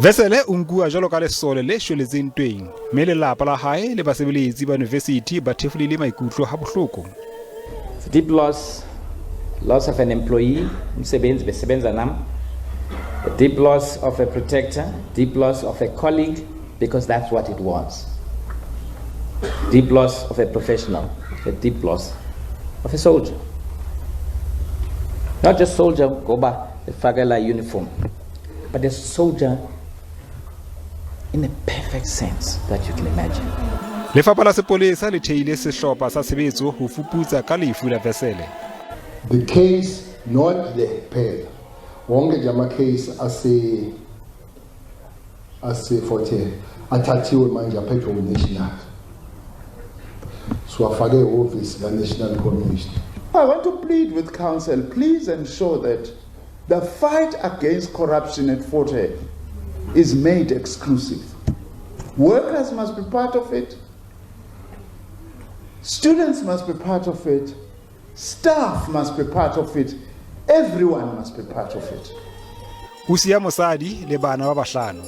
Wessel o nkuwa jwalo ka lesole le shweletseng ntweng mme lelapa la hae le basebeletsi ba yunivesithi ba thefulehile maikutlo ha bohloko. It's a deep loss, loss of an employee, umsebenzi besebenza nam, a deep loss of a protector, deep loss of a colleague, because that's what it was. Deep loss of a professional, a deep loss of a soldier. Not just soldier ngoba efakela uniform, but a soldier in the perfect sense that you can imagine. Lefapha la Sepolesa le thehile sehlopha sa tshebetso ho fuputsa ka lefu la Wessel. The case, not le kuphela, wonke nje ama-case ase Fort Hare athathiwe manje aphethwe u-national, siwafake ehhovisi la-national commissioner. I want to plead with council, please ensure that the fight against corruption at Fort Hare is made exclusive. Workers must be part of it. Students must be part of it. Staff must be part of it. Everyone must be part of it. O siya mosadi le bana ba bahlano.